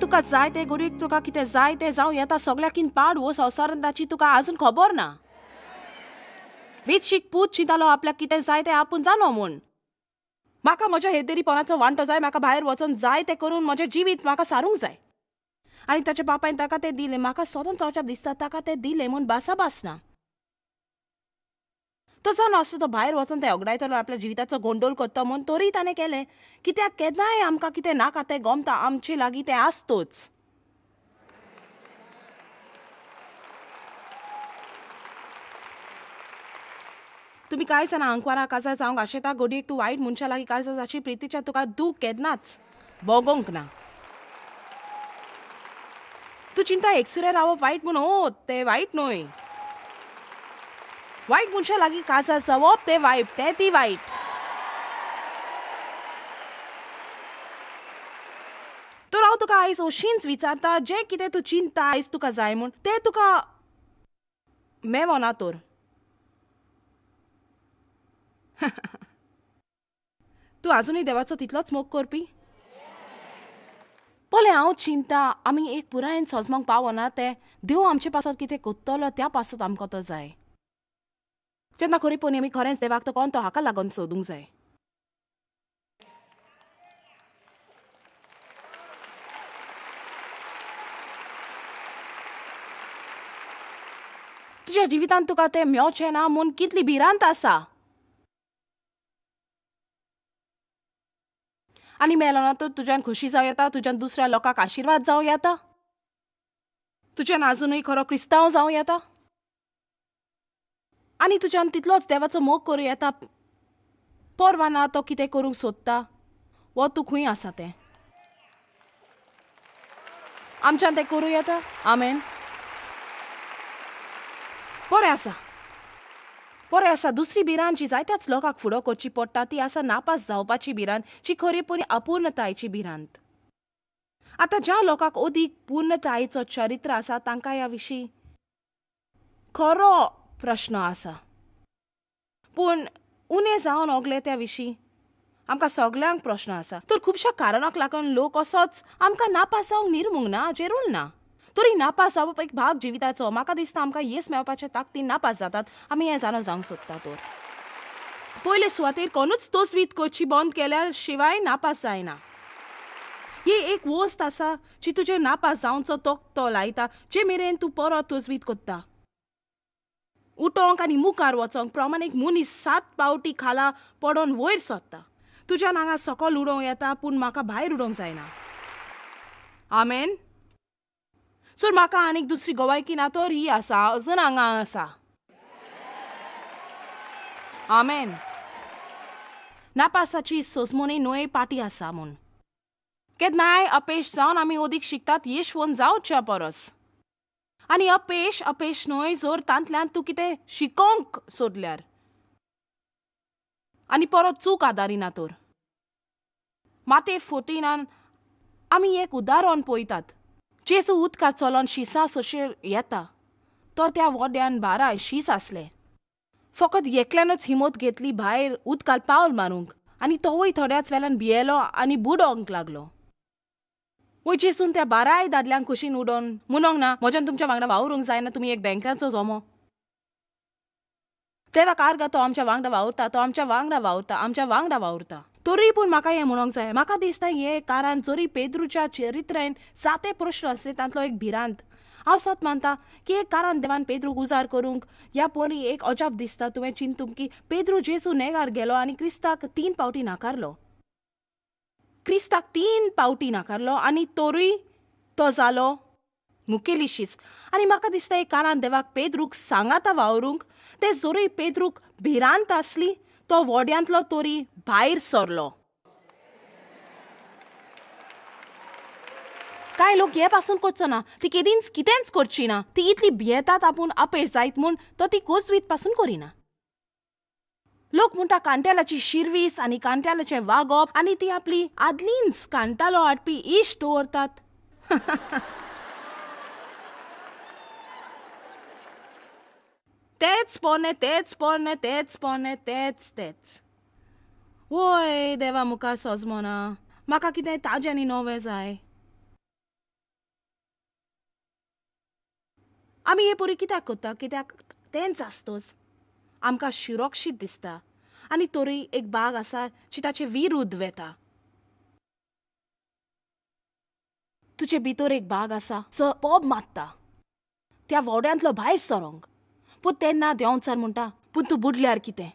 तुका जाय तें घडयेक तुका कितें जाय तें जावं येता सगळ्याकीन पाड वो संवसारान ताची तुका आजून खबर ना. वेचीक पूत चिंतालो आपल्याक कितें जाय तें आपूण जाणो म्हूण. म्हाका म्हज्या हेदेरीपणाचो वांटो जाय, म्हाका भायर वचोन जाय तें करून म्हजें जिवीत म्हाका सारूंक जाय. आनी ताच्या बापायन ताका तें दिलें. म्हाका सदांच अजाप दिसता ताका तें दिलें म्हूण भासाभास ना. तो जाणो आसलो तो भायर वचोन तें ओगडायतलो आपल्या जिविताचो गोंडोल करता म्हूण, तरी ताणें केलें. कित्याक केन्नाय आमकां कितें नाका तें गोमता आमचे लागीं तें आसतोच. तुमी कांय जाणा आंकवारा काजार जावंक आशेता घडयेक तूं वायट मनशा लागीं काजार जाशी प्रितीच्या तुका दूख केन्नाच भोगोंक ना. तूं चिंता एकसुरें रावप वायट म्हूण, ओ तें वायट न्हय. वायट मनशा लागीं काजार जावप तें वायट, तें ती वायट. तर हांव तुका आयज अशींच विचारता, जें कितें तूं चिंता आयज तुका जाय म्हूण तें तुका मेवना तर. तूं आजुनूय देवाचो तितलोच मोग करपी? पळय हांव चिंता आमी एक पुरायेन सजमोंक पावना तें देव आमचे पासत कितें करतलो त्या पासत आमकां तो जाय. जेन्ना खरेपणी आमी खरेंच देवाक तो कोण तो हाका लागून सोदूंक जाय. तुज्या जिवितांत तुका तें मेवचें ना म्हूण कितली भिरांत आसा. आनी मेलो ना तर तुज्यान खोशी जावं येता, तुज्यान दुसऱ्या लोकांक आशिर्वाद जावं येता, तुज्यान आजुनूय खरो क्रिस्तांव जावं येता आनी तुज्यान तितलोच देवाचो मोग करूं येता. परवा ना तो कितें करूंक सोदता वो तूं खंय आसा तें. आमच्यान तें करूं येता. आमेन. बरें आसा, बरें आसा. दुसरी भिरांत जी जायत्याच लोकांक फुडो करची पडटा ती आसा नापास जावपाची भिरांत, जी खरेपणी अपूर्णतायेची भिरांत. आतां ज्या लोकांक अदीक पूर्णतायेचो चरित्र आसा तांकां ह्या विशीं खरो प्रश्न आसा. पूण उणें जावन ओगले त्या विशीं आमकां सगल्यांक प्रश्न आसा. तर खुबश्या कारणाक लागून लोक असोच आमकां नापास जावंक निर्मूंक ना, जेरूल ना. तरी नापास जावप एक भाग जिविताचो. म्हाका दिसता आमकां येस मेळपाच्या ताकदीन नापास जातात आमी हें जाणो जावंक सोदता. तर पयले सुवातेर कोणूच तोजवीत करची बंद केल्यार शिवाय नापास जायना. ही एक वस्त आसा जी तुजेर नापास जावचो तकटो लायता जे मेरेन तूं परत तजवीत करता. उठोंक आनी मुखार वचोंक प्रमाण एक मनीस 7 पावटी खाला पडोन वयर सरता. तुज्यान हांगा सकल उडोवंक येता पूण म्हाका भायर उडोवंक जायना. आमेन. सर म्हाका आनीक दुसरी गवायकी ना तर ही आसा, अजून हांगा आसा. आमेन. नापासाची सोजमणी न्हय पाटी आसा म्हूण केन्नाय अपेश जावन आमी अदीक शिकतात येशवंत जावच्या परस. आनी अपेश अपेश न्हय जर तांतल्यान तूं कितें शिकोवंक सोदल्यार आनी परत चूक आदारिना तर. माते 14 आमी एक उदाहरण पळयतात. जेजू उदकार चलोन शिसां सोशेर येता तो त्या वड्यान 12 शीस आसले. फकत एकल्यानूच हिमत घेतली भायर उदकाल पावल मारूंक आनी तोवूय थोड्याच वेल्यान भियेलो आनी बुडोवंक लागलो. वय जेजून त्या 12 दादल्यांक कुशीन उडोवन म्हणोंक ना म्हज्यान तुमच्या वांगडा वावरूंक जायना, तुमी एक बँकाचो जमो. देवाक आर्गां तो आमच्या वांगडा वावुरता, तो आमच्या वांगडा वावुरता, आमच्या वांगडा वावुरता. तरी पूण म्हाका हें म्हणोंक जाय, म्हाका दिसता हें कारण जरी पेद्रूच्या चरित्रान जाते प्रश्न आसले तांतलो एक भिरांत. हांव सत मानता की एक कारण देवान पेद्रूक उजार करूंक ह्या परी एक अजाप दिसता. तुवें चिंतूंक की पेद्रू जेजू नेगार गेलो आनी क्रिस्ताक 3 पावटी नाकारलो. क्रिस्ताक 3 पावटी नाकारलो आनी तरूय तो जालो मुखेली शीस. आनी म्हाका दिसता एक कारण देवाक पेद्रूक सांगाता वावरूंक ते जरूय पेद्रूक भिरांत आसली तो वड्यांतलो तरी भायर सरलो. कांय लोक हे पासून करचो ना, ती केदींच कितेंच करची ना, ती इतली भियेतात आपूण अपेश जायत म्हूण तो ती कोजवीत पासून करिना. लोक म्हणटा कांट्यालाची शिरवीस आनी कांट्यालाचें वागप आनी ती आपली आदलींच कांटालो हाडपी इश्ट दवरतात. तेच पोरणे, तेच पोरणे, तेच पोरणे, तेच तेच. वय देवा मुखार सोजमोना म्हाका कितें ताजें आनी नवें जाय. आमी हे पुरी कित्याक कोत्ता? कित्याक तेंच आसतोच आमकां सुरक्षीत दिसता. आनी तरी एक बाग आसा जी ताचे विरुद्ध वेता. तुजे भितर एक बाग आसा जो पोब मारता त्या वोड्यांतलो भायर सरोंक. पूण तेन्ना देंवचार म्हणटा, पूण तूं बुडल्यार कितें?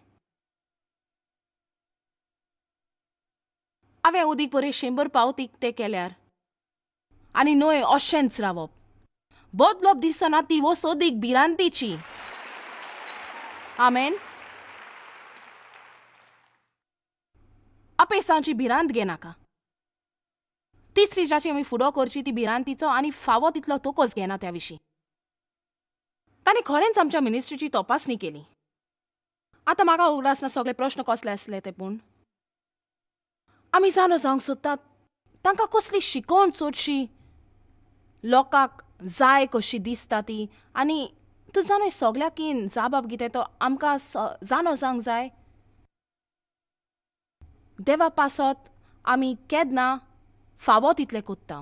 हांवें उदीक बरें 100 पावतीक तें केल्यार आनी न्हय अशेंच रावप बदलप दिसना ती वस्त अदीक भिरांतीची. आमेन. अपेसांची भिरांत घेनाका. तिसरी जाची आमी फुडो करची ती भिरांतीचो आनी फावो तितलो तोकोस घेना त्या विशीं. ताणें खरेंच आमच्या मिनिस्ट्रीची तपासणी केली. आतां म्हाका उगडास ना सगळे प्रश्न कसले आसले ते, पूण आमी जाणो जावंक सोदतात तांकां कसली शिकोवण चडशी लोकांक जाय कशी दिसता ती. आनी तूं जाणो सगळ्याकीन जाबाब कितें तो आमकां जाणो जावंक जाय. देवा पासत आमी केन्ना फावो तितलें कोत्ता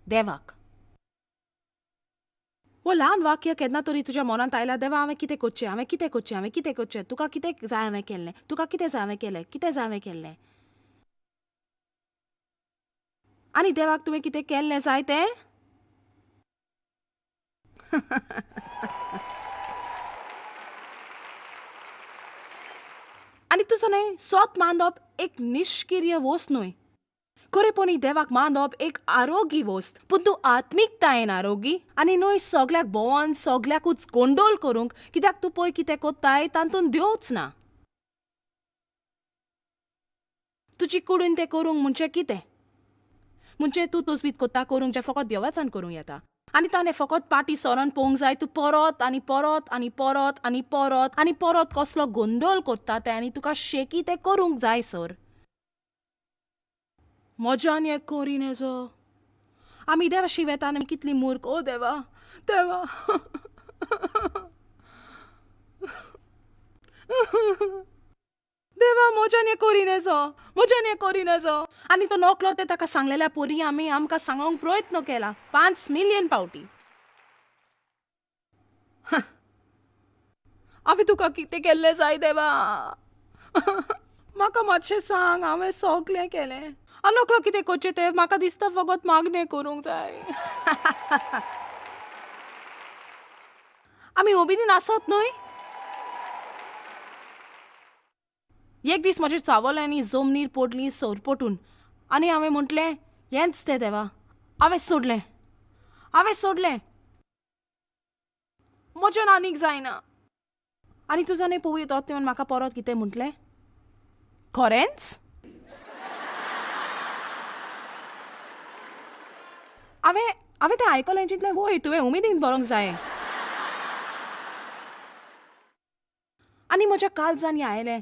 देवाक. हो ल्हान वाक्य केन्ना तरी तुज्या मनांत आयला, देवा हांवें कितें करचें, हांवें कितें करचें, हांवें कितें करचें, तुका कितें जाय हांवें केल्लें, तुका कितें जाय हांवें केलें, कितें जाय हांवें केल्लें. आनी देवाक तुवें कितें केल्लें जाय तें? आनी तुजो न्हय सोत मांदप एक निश्क्रिय वस्त न्हय. खरेपणी देवाक मांदप एक आरोग्य वस्त, पूण तूं आत्मिकतायेन आरोग्य आनी न्हय सगल्याक भोंवन सगल्याकूच गोंडोल करूंक. कित्याक तूं पळय कितें कोत्ताय तातूंत देवच ना. तुजी कुडीन तें करूंक म्हणजे कितें? म्हणजे तूं तसबीत कोत्ता करूंक जें फकत देवाच्यान करूंक येता. आनी ताणें फकत पाटी सरोन पळोवंक जाय तूं परत आनी परत आनी परत आनी परत आनी परत कसलो गोंदोल करता तें आनी तुका शेकी तें करूंक जाय सर. म्हज्यान हें करीन हेजो. आमी देवाशी वेता आनी कितली मूर्ख. ओ देवा देवा देवा म्हज्यान हें करीन हेजो, म्हज्यान हें करीन हेजो. आनी तो नोकलो तें ताका सांगलेल्या पोरी आमी आमकां सांगोंक प्रयत्न केला 5 मिलियन पावटी. हांवें तुका कितें केल्लें जाय देवा? म्हाका मातशें सांग, हांवें सगळें केलें. आनी कितें करचें तें म्हाका दिसता फकत मागणें करूंक जाय. आमी ओबिदीन आसत न्हय? एक दीस म्हजेर चावलें आनी जमनीर पडली सरपटून आनी हांवें म्हटलें हेंच तें देवा. हांवें सोडलें, हांवें सोडलें, म्हज्यान आनीक जायना. आनी तुजो न्हय पळोवया तो तें म्हाका परत कितें म्हटलें? खरेंच हांवें हांवें तें आयकलें चिंतलें वय तुवें उमेदीन बरोवंक जाय. आनी म्हज्या काळजान हें आयलें,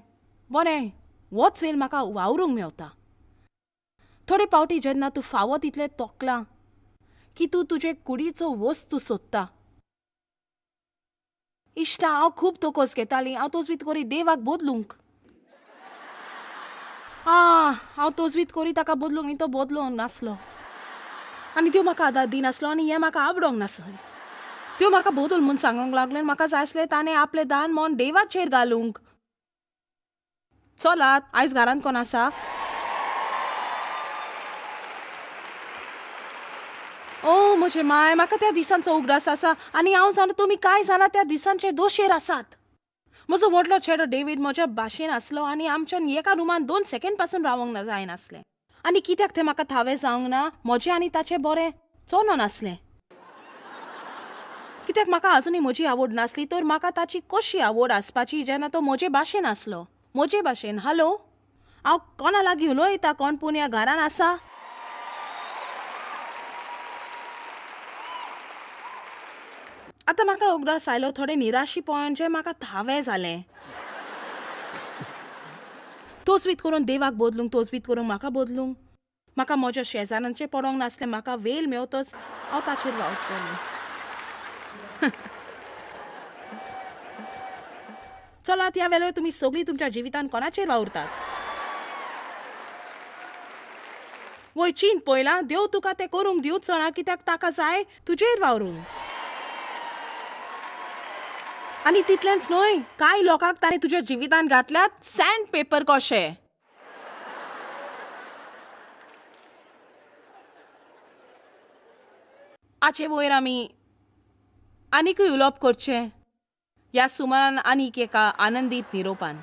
बरें होच वेळ म्हाका वावरूंक मेवता. थोडे पावटी जेन्ना तूं फावो तितलें तोकलां की तूं तुजे कुडीचो वस्तू सोदता. इश्टा हांव खूब तोकोस घेतालीं, हांव तोजवीत करी देवाक बदलूंक. हांव तोजवीत करी ताका बदलूंक न्ही, तो बदलूंक नासलो आनी त्यो म्हाका आदार दिनासलो आनी हें म्हाका आवडोंक नासलें. त्यो म्हाका बदल म्हूण सांगूंक लागलें. म्हाका जाय आसलें ताणें आपलें दान म्हूण देवाचेर घालूंक. चलात आयज घरांत कोण आसा? ओ म्हजे माय, म्हाका त्या दिसांचो उगडास आसा आनी हांव जाणा तुमी कांय जाणा त्या दिसांचे दोशेर आसात. म्हजो व्हडलो चेडो डेवीड म्हज्या भाशेन आसलो आनी आमच्यान एका रुमान 2 सेकेंड पासून रावंक जायनासलें. आनी कित्याक तें म्हाका थावें जावंक ना, म्हजें आनी ताचें बरें चलून आसलें. कित्याक म्हाका आजुनूय म्हजी आवड नासली तर म्हाका ताची कशी आवड आसपाची जेन्ना तो म्हजे भाशेन आसलो. म्हजे भाशेन. हॅलो, हांव कोणा लागीं उलयता? कोण पूण ह्या घरान आसा? आतां म्हाका उगडास आयलो थोडे निराशीपण जें म्हाका थावें जालें. तोजवीत करून देवाक बदलूंक, तोजवीत करून म्हाका बदलूंक. म्हाका म्हज्या शेजारांचें पडोंक नासलें. म्हाका वेल मेवतच हांव ताचेर वावुरतालें. चलात ह्या वेळार तुमी सगळीं तुमच्या जिवितान कोणाचेर वावुरतात? वय चीन पळयलां, देव तुका तें करूंक दिवचो ना कित्याक ताका जाय तुजेर वावरूंक. आनी तितलेंच न्हय, कांय लोकांक ताणें तुज्या जिवितान घातल्यात सँड पेपर कशे. आचे वयर आमी आनीकूय उलोवप करचें ह्या सुमारान आनीक एका आनंदीत निरोपान.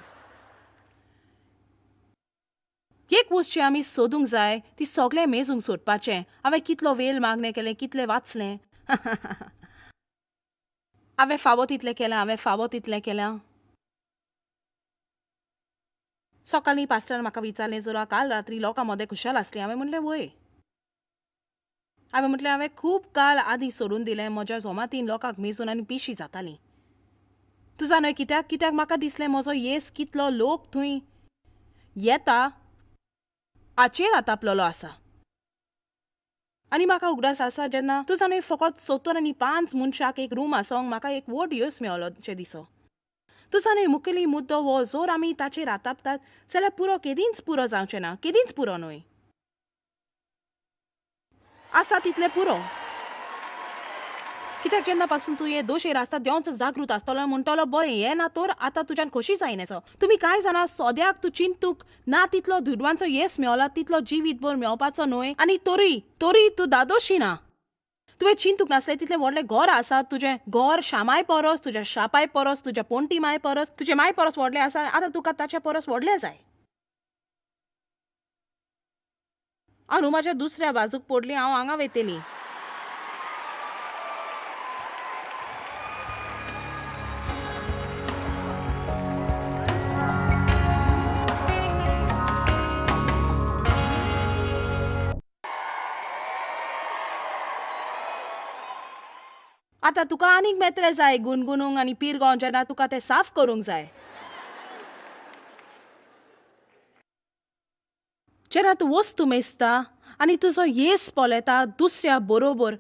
एक वस्तू आमी सोदूंक जाय ती सगळें मेजूंक सोदपाचें. हांवें कितलो वेळ मागणें केलें, कितलें वाचलें, हांवें फावो तितलें केलें, हांवें फावो तितलें केलें. सकाळीं पास्टरान म्हाका विचारलें, जोरा काल रात्री लोकां मदें खुशाल आसली? हांवें म्हणलें वय. हांवें म्हटलें हांवें खूब काल आदीं सोडून दिलें, म्हज्या जोमातीन लोकांक मेजून आनी पिशी जाताली. तुजा न्हय कित्याक कित्याक म्हाका दिसलें म्हजो येस कितलो लोक थंय येता हाचेर आतापलेलो आसा. आनी म्हाका उगडास आसा जेन्ना तुजा न्हय फकत 75 मनशाक एक रूम आसोंक म्हाका एक व्हड येस मेवलो चे दिसो. तुजा न्हय मुखेली मुद्दो हो, जोर आमी ताचेर आतापतात जाल्यार पुरो केदींच पुरो जावचें ना, केदींच पुरो न्हय, आसा तितलें पुरो. कित्याक जेन्ना पासून तूं हे दोशेर आसता देंवच जागृत आसतलो म्हणटलो बरें हें ना तर आतां तुज्यान खोशी जायना. तुमी कांय जाणां सोद्याक तूं चिंतूक ना तितलो दुडवांचो येस मेवला तितलो जिवीतभर मेवपाचो न्हय, आनी तरी तरी तूं दादोशी ना. तुवें चिंतूक नासलें तितलें व्हडलें घर आसा तुजें, घर शामाय परस, तुज्या शापाय परस, तुज्या पोंटी माय परस, तुजे माय परस व्हडलें आसा. आतां तुका ताच्या परस व्हडलें जाय. हांव रुमाच्या दुसऱ्या बाजूक पडली, हांव हांगा वयतली. आतां तुका आनीक मेत्रे जाय गुणगुणूंक आनी पिरगोंक, जेन्ना तुका तें साफ करूंक जाय. जेन्ना तूं वस्तू मेजता आनी तुजो येस पळयता दुसऱ्या बरोबर,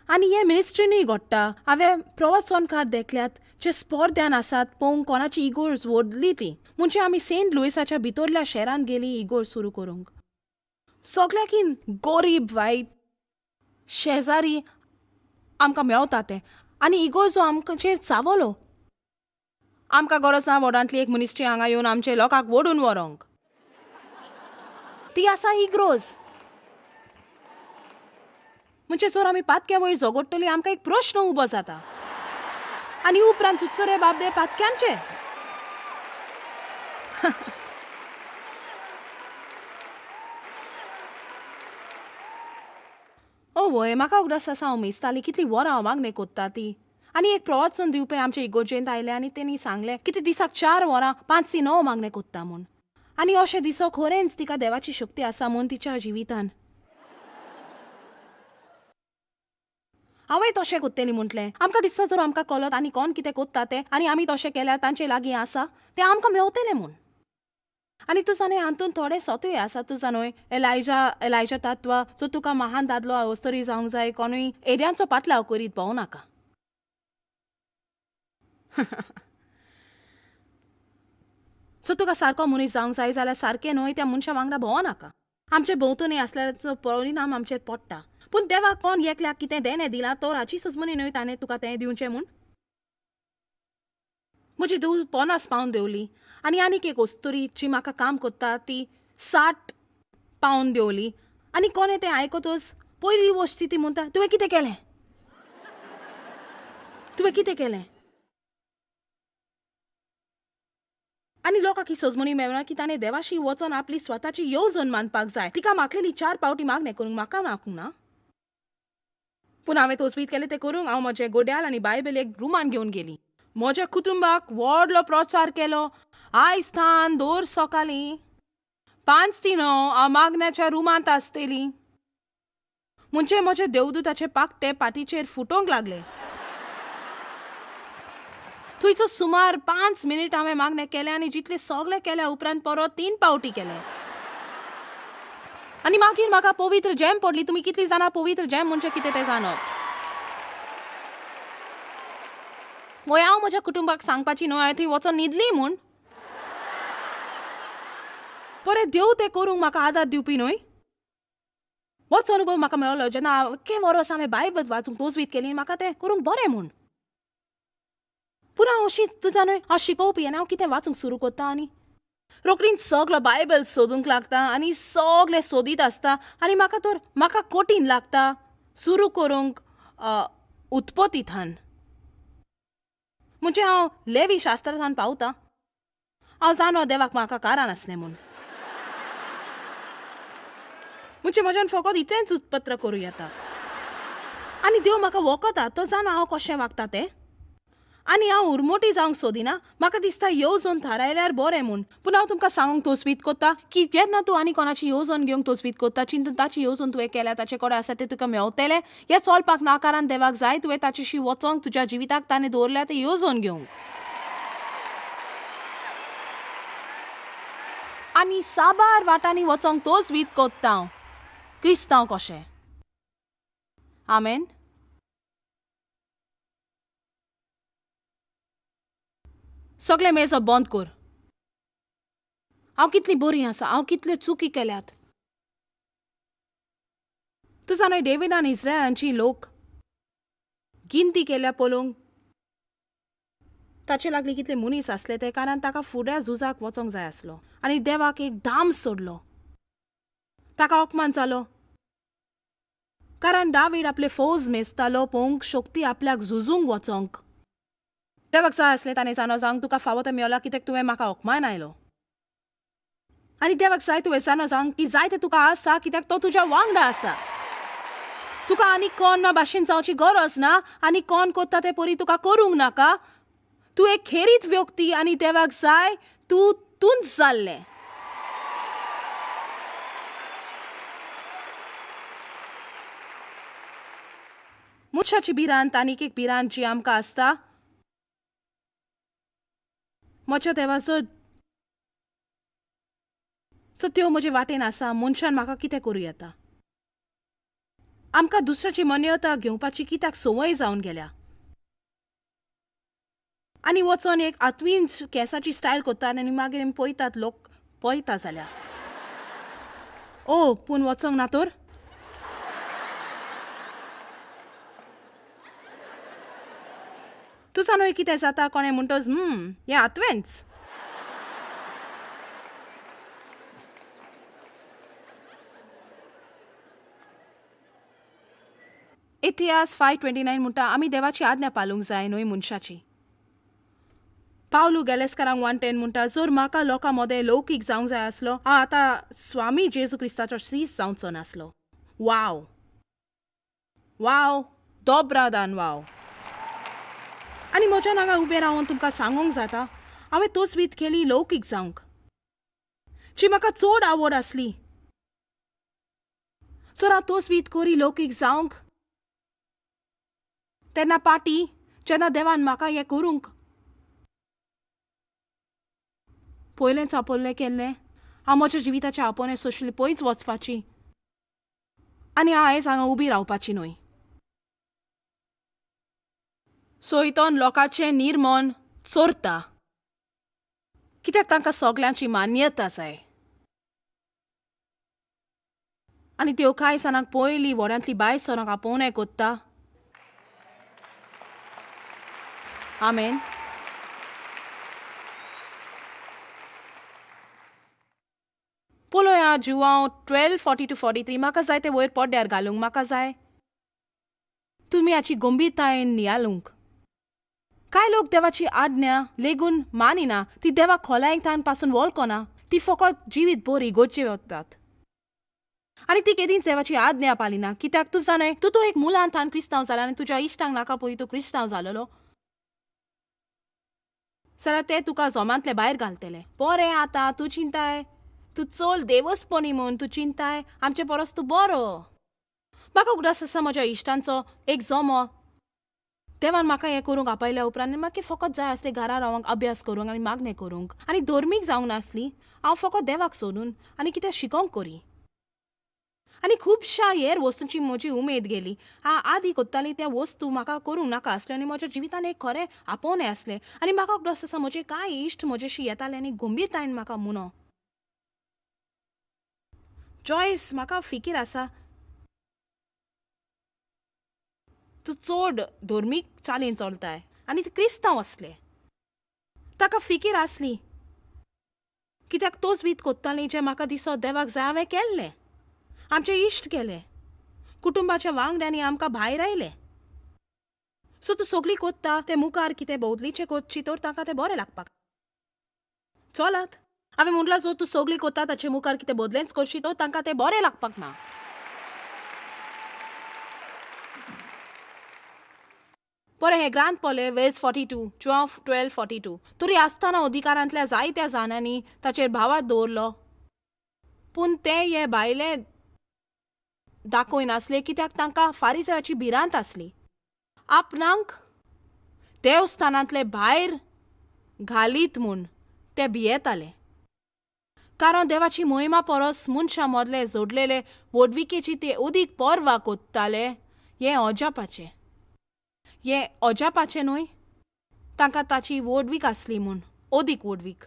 आनी हें मिनिस्ट्रीनूय घडटा. हांवें प्रवचनकार देखल्यात जे स्पर्ध्यान आसात पळोवंक कोणाची इगोर्ज व्हडली ती. म्हणजे आमी सेंट लुईसाच्या भितरल्या शहरांत गेली इगोर्ज सुरू करूंक. सगळ्याकीन गरीब वायट शेजारी आमकां मेवता तें, आनी इगोर्जो आमचेर चावलो. आमकां गरज ना व्हडांतली एक मिनिस्ट्री हांगा येवन आमचे लोकांक वोडून व्हरोंक, ती आसा इग्रोज. म्हणजे जर आमी पातक्या वयर झगडटली आमकां एक प्रश्न उबो जाता, आनी उपरांत चुचरे बाबडे पातक्यांचे. ओ वय, म्हाका उगडास आसा हांव मेजताली कितली वरां हांव मागणें कोत्ता ती. आनी एक प्रवचन दिवपी आमचे इगोर्जेंत आयले आनी तेणी सांगलें की ती दिसाक 4 वरां 5 ते 9 मागणें कोत्ता म्हूण. आनी अशें दिसो खरेंच तिका देवाची शक्ती आसा म्हूण तिच्या जिवितान. हांवें तशें कोत्तली म्हटलें. आमकां दिसता जर आमकां कळत आनी कोण कितें कोत्ता तें, आनी आमी तशें केल्यार तांचे लागीं आसा तें आमकां मेवतलें म्हूण. आनी तुजा न्हय हातूंत थोडें सतूय आसा. तुजा न्हय एलायजा, एलायजा तत्व, सो तुका महान दादलो अवस्तरी जावंक जाय, कोणूय एड्यांचो पाटलाव करीत भोंवू नाका. सो तुका सारको मनीस जावंक जाय जाल्यार सारकें न्हय त्या मनशा वांगडा भोंवो नाका. आमचे भोंवतणी आसल्याचो परिणाम आमचेर पडटा. पूण देवाक कोण एकल्याक कितें देणें दिलां तर हाची सजमणी न्हय ताणें तुका तें दिवचें म्हूण. म्हजी धूव 50 पावंड देंवली, आनी आनीक एक अस्तुरी जी म्हाका काम कोत्ता ती 60 पावंड देंवली. आनी कोणें तें आयकतच पयली वस्तू ती म्हणटा, तुवें कितें केलें, तुवें कितें केलें? आनी लोकांक ही सजमणी मेळना की ताणें देवाशी वचोन आपली स्वताची येवजण मानपाक जाय. तिका मागलेली 4 पावटी मागणें करूंक म्हाका मागूंक ना, पूण हांवें तोचवीत केलें तें करूंक. हांव म्हजें गोड्याल आनी बायबल एक रुमान घेवन गेली. म्हज्या कुटुंबाक व्हडलो प्रचार केलो. आयज स्थान दर सकाळीं 5 ते 9 हांव मागण्याच्या रुमांत आसतली. म्हणजे म्हजे देवदूताचे पाकटे पाटीचेर फुटोवंक लागले. थंयचो सुमार 5 मिनीट हांवें मागणें केलें, आनी जितलें सगळें केल्या उपरांत परत 3 पावटी केलें. आनी मागीर म्हाका पवित्र जॅम पडली. तुमी कितलीं जाणां पवित्र जॅम म्हणजे कितें तें जाणत? वय, हांव म्हज्या कुटुंबाक सांगपाची न्हय हांवें थंय वचोन न्हिदली म्हूण. परत देव तें करूंक म्हाका आदार दिवपी न्हय. होच अनुभव म्हाका मेळ्ळो जेन्ना आख्खें वरस हांवें बायबल वाचूंक तोजवीत केली, म्हाका तें करूंक बरें म्हूण. पूण पूण हांव अशी तुजा न्हय, हांव शिकोवपी आनी हांव कितें वाचूंक सुरू करता आनी रोखडीच सगलो बायबल सोदूंक लागता आनी सगलें सोदीत आसता आनी म्हाका तर म्हाका कठीण लागता सुरू करूंक उत्पत्तीथान. म्हणजे हांव लेवी शास्त्रांत पावता. हांव जाणो देवाक म्हाका कारण आसलें म्हूण. म्हणजे म्हज्यान फकत इतलेंच उत्पत्र करूं येता आनी देव म्हाका वखता, तो जाणा हांव कशें वागता तें. आनी हांव उरमोटी जावंक सोदिना, म्हाका दिसता येवजण थारायल्यार बरें म्हूण. पूण हांव तुमकां सांगूंक तोचवीत कोत्ता की जेन्ना तूं आनी कोणाची येवजण घेवंक तोचवीत कोत्ता, चिंतून ताची येवजण तुवें केल्या ताचे कडेन आसा तें तुका मेवतलें. हें चलपाक ना कारण देवाक जाय तुवें ताचेशी वचोंक, तुज्या जिविताक ताणें दवरल्या तें येवजण घेवंक. आनी साबार वाटांनी वचोंक तोचवीत कोत्ता हांव क्रिस्तांव कशें. आमेन. सगळें मेजप बंद कर. हांव कितली बरी आसा, हांव कितल्यो चुकी केल्यात. तूं जाणा डेविडान इस्रायलांची लोक गिनती केल्या पळोवंक ताचे लागली कितले मनीस आसले ते, कारण ताका फुड्या झुजाक वचोंक जाय आसलो आनी देवाक एक दाम सोडलो. ताका अपमान जालो कारण दावीड आपले फौज मेजतालो पळोवंक शक्ती आपल्याक झुजूंक वचोंक. देवाक जाय आसलें ताणें जाणो जावंक तुका फावो तें मेवला कित्याक तुवें म्हाका अपमान आयलो. आनी देवाक जाय तुवें जाणो जावंक की जाय तें तुका आसा कित्याक तो तुज्या वांगडा आसा. तुका आनी कोण ना भाशेन जावची गरज ना आनी कोण कोत्ता तें परी तुका करूंक नाका. तूं एक खेरीत व्यक्ती आनी देवाक जाय तूं तूंच जाल्लें. मनशाची भिरांत आनीक एक भिरांत जी आमकां आसता, म्हज्या देवाचो सो त्यो म्हजे वाटेन आसा, मनशान म्हाका कितें करूं येता. आमकां दुसऱ्याची मान्यता घेवपाची कित्याक संवय जावन गेल्या आनी वचोन एक आत्मींच केंसाची स्टायल करतात आनी मागीर आमी पळयतात लोक पळयता जाल्यार ओ पूण वचोंक ना तर. तुजा न्हय कितें जाता कोणें म्हणटच हें आत्वेंच. इतिहास 5:29 म्हणटा आमी देवाची आज्ञा पालूंक जाय न्हय मनशाची. पावलू गेलेस्कारांक 1:10 म्हणटा जर म्हाका लोकां मदें लौकीक जावंक जाय आसलो हांव आतां स्वामी जेजू क्रिस्ताचो शीस जावचो नासलो. वाव वाव दोब्रादान वाव. आनी म्हज्यान हांगा उबें रावन तुमकां सांगूंक जाता हांवें तोचवीत केली लौकीक जावंक जी म्हाका चड आवड आसली. जर हांव तोचवीत करी लौकीक जावंक तेन्ना पाटी जेन्ना देवान म्हाका हें करूंक पयलेंच आपयलें केल्लें, हांव म्हज्या जिविताच्या आपोवणें सोंशिल्लें पयच वचपाची आनी हांव आयज हांगा उबी रावपाची न्हय. सोयतोन लोकांचें निर्मण चोरता कित्याक तांकां सगल्यांची मान्यता जाय आनी त्यो कांय जाणांक पयलीं व्हड्यांतली बायल सरांक आपोवणें कोत्ता. आमेन. पळोवया जुवांव 12:40-43. म्हाका जाय तें वयर पड्ड्यार घालूंक म्हाका जाय तुमी हाची गंभीरतायेन नियाळूंक. कांय लोक देवाची आज्ञा लेगून मानिना, ती देवाक खोलायेन तान पासून वळखना, ती फकत जिवीत बरी गोडचे वतात आनी ती केदींच देवाची आज्ञा पालिना. कित्याक तूं जाणय तूं तर एक मुलान थान क्रिस्तांव जाला आनी तुज्या इश्टांक नाका पळय तूं क्रिस्तांव जालेलो जाल्यार ते तुका जोमांतले भायर घालतले. बरें आतां तूं चिंताय तूं चल देवस्पणी म्हूण तूं चिंताय आमचे परस तूं बरो. म्हाका उगडास आसा म्हज्या इश्टांचो एक जमो देवान म्हाका हें करूंक आपयल्या उपरांत म्हाका फकत जाय आसलें घरा रावंक, अभ्यास करूंक आनी मागणें करूंक आनी धर्मीक जावंक नासली. हांव फकत देवाक सोदून आनी कितें शिकोवंक करी आनी खुबश्या हेर वस्तूंची म्हजी उमेद गेली. हांव आदी कोत्ताली त्या वस्तू म्हाका करूंक नाका आसल्यो आनी म्हज्या जिवितान एक खरें आपोवणें आसलें. आनी म्हाका उगडास आसा म्हजे कांय इश्ट म्हजेशी येताले आनी गंभीरतायेन म्हाका म्हणो जॉयस म्हाका फिकीर आसा तूं चड धर्मीक चालीन चलताय आनी ते क्रिस्तांव आसले. ताका फिकीर आसली कित्याक तोच वीत कोत्ताली जें म्हाका दिसत देवाक जाय हांवें केल्लें. आमचे इश्ट गेले, कुटुंबाच्या वांगड्यांनी आमकां भायर आयले. सो तूं सगळीं कोत्ता ते मुखार कितें बदलीचें कोत्ची तर तांकां तें बरें लागपाक. चलात, हांवें म्हणलां जर तूं सगळीं कोत्ता ताचे मुखार कितें बदलेंच करशी तर तांकां तें बरें लागपाक ना. बरें, हें ग्रांत पळय वेज 42 12:42. तरी आसतना अधिकारांतल्या जायत्या जाणांनी ताचेर भावात दवरलो, पूण ते हे भायले दाखयनासले कित्याक तांकां फारीजयाची भिरांत आसली. आपणाक देवस्थानांतले भायर घालीत म्हूण ते भियेताले, कारण देवाची मोहिमा परस मनशां मदले जोडलेले व्हडविकेची ते अदीक पर्वा कोत्ताले. हें अजापाचें, हें अजापाचें न्हय, तांकां ताची व्हडवीक आसली म्हूण, अदीक व्हडवीक.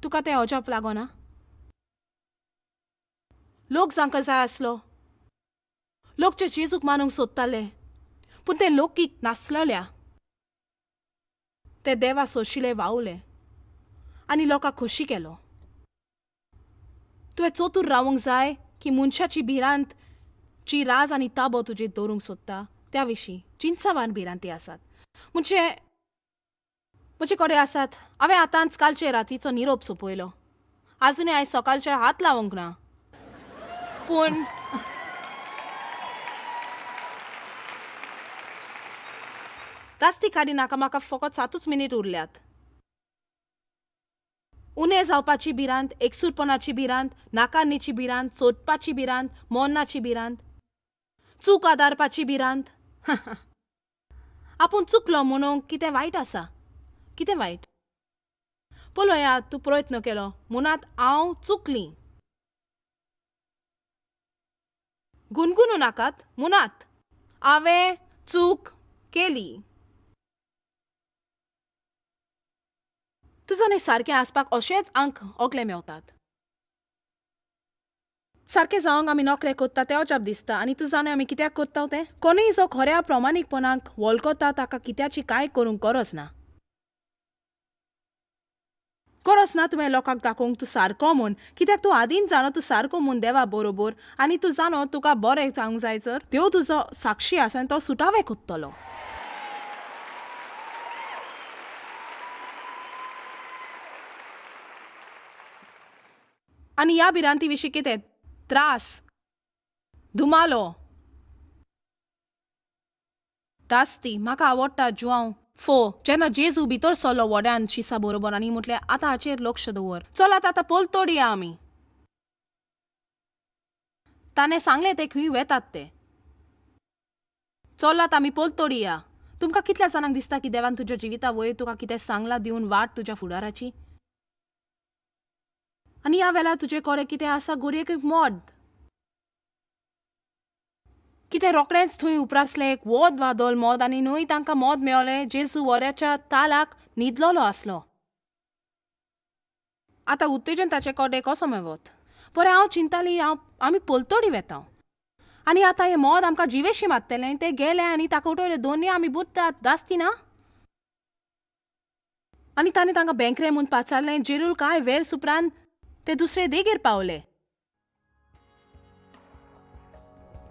तुका तें अजाप लागना? लोक जांकां जाय आसलो, लोक जे जेजूक मानूंक सोदताले, पूण ते लोकीक नासलेल्या, ते देवा सोशिले वावले आनी लोकांक खोशी केलो. तुवें चतूर रावंक जाय की मनशाची भिरांत जी राज आनी ताबो तुजेर दवरूंक सोदता त्या विशीं जिनसावान भिरांती आसात. म्हणजे म्हजे कडेन आसात. हांवें आतांच कालचे रातीचो निरोप सोंपयलो, आजुनूय हांवें सकाळचे हात लावंक ना, पूण जास्ती काडी नाका, म्हाका फकत 7 मिनीट उरल्यात. उणें जावपाची भिरांत, एकसूरपणाची भिरांत, नाकारणीची भिरांत, सोदपाची भिरांत, मरणाची भिरांत, चूक आदारपाची भिरांत. आपूण चुकलो म्हणून कितें वायट आसा, कितें वायट? पळया, तूं प्रयत्न केलो म्हणात हांव चुकली. गुणगुणू नाकात, म्हणात हांवें चूक केली. तुजो न्हय सारकें आसपाक अशेंच अंक ओगले मेवतात. सारकें जावंक आमी नोकरे कोत्ता तें अजाप दिसता, आनी तूं जाणा आमी कित्याक कोत्ता तें? कोणूय जो खऱ्या प्रमाणीकपणाक वळखता ताका कित्याची कांय करूंक गरज ना. गरज ना तुवें लोकांक दाखोवंक तूं सारको म्हूण, कित्याक तूं आदींच जाणो तूं सारको म्हूण देवा बरोबर, आनी तूं जाणो तुका बरें जावंक जाय जर देव तुजो साक्षी आसा आनी तो सुटावे कोत्तलो. आनी ह्या भिरांती विशीं कितें त्रास, धुमालो, दास्ती म्हाका आवडटा. जुआंव 4 जेन्ना जेजू भितर सरलो व्हड्यान शिसा बरोबर आनी म्हटलें आतां हाचेर लक्ष दवर, चलात आतां पलतडी या आमी. ताणें सांगलें ते खंय वेतात ते, चलात आमी पलतडी या. तुमकां कितल्या जाणांक दिसता की देवान तुज्या जिविता वयर तुका कितें सांगलां दिवन वाट तुज्या फुडाराची? आनी ह्या वेळार तुजे कडेन कितें आसा? घडयेक एक मोद कितें रोखडेंच थंय उपरासलें, एक वोद वादळ मोद, आनी न्हय तांकां मोद मेवलें. जेजू वऱ्याच्या तालाक न्हिदलोलो आसलो. आतां उत्तेजन ताचे कडेन कसो मेवत? बरें, हांव चिंताली हांव आमी पलतडी वेता आनी आतां हें मोद आमकां जिवेशी मारतलें. आनी ते गेले आनी ताका उठयले, दोनूय आमी बुडटात दास्ती ना. आनी ताणें तांकां बेंकरे म्हूण पाचारलें. जेरूल कांय वेळ उपरांत ते दुसरे देगेर पावले.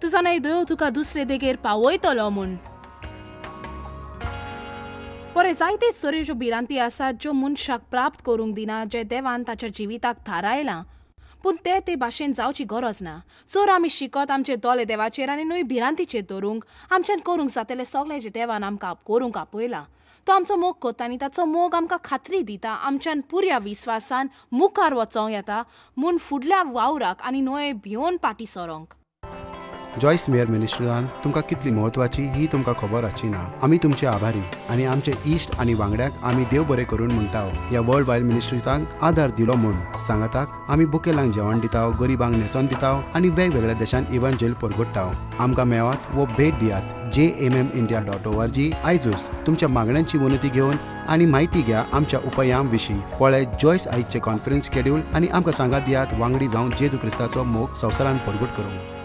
तूं जाणा देव तुका दुसरे देगेर पावयतलो म्हूण. बरें, जायतेच तरेच्यो भिरांती आसात ज्यो मनशाक प्राप्त करूंक दिना, जे देवान ताच्या जिविताक थारायलां, पूण ते ते भाशेन जावची गरज ना. जर आमी शिकत आमचे दोळे देवाचेर आनी न्हय भिरांतीचेर दवरूंक, आमच्यान करूंक जातलें सगळें जें देवान आमकां करूंक आपयलां. तो आमचो मोग कोत्ता आनी ताचो मोग आमकां खात्री दिता आमच्यान पुऱ्या विस्वासान मुखार वचोंक येता म्हूण फुडल्या वावराक आनी न्हय भिवन फाटीं सरोंक. जॉयस मेयर मिनिस्ट्रीन तुमकां कितली म्हत्वाची ही तुमकां खबर आसची ना. आमी तुमचे आभारी आनी आमचे इश्ट आनी वांगड्याक आमी देव बरें करून म्हणटा. ह्या वर्ल्ड वायड मिनिस्ट्रींत आदार दिलो म्हूण सांगाताक आमी बुकेलांक जेवण दिता, गरिबांक न्हेसोन दिता आनी वेगवेगळ्या देशांत इव्हांजेल परगट्टा. आमकां मेळात वो भेट दियात jmmindia.org. आयजूच तुमच्या मागण्यांची विनंती घेवन आनी म्हायती घ्या आमच्या उपायां विशीं. पळय जॉयस आयजचें कॉन्फरन्स शेड्यूल आनी आमकां सांगात दियात वांगडी जावन जेजू क्रिस्ताचो मोग संवसारान परगट करूंक.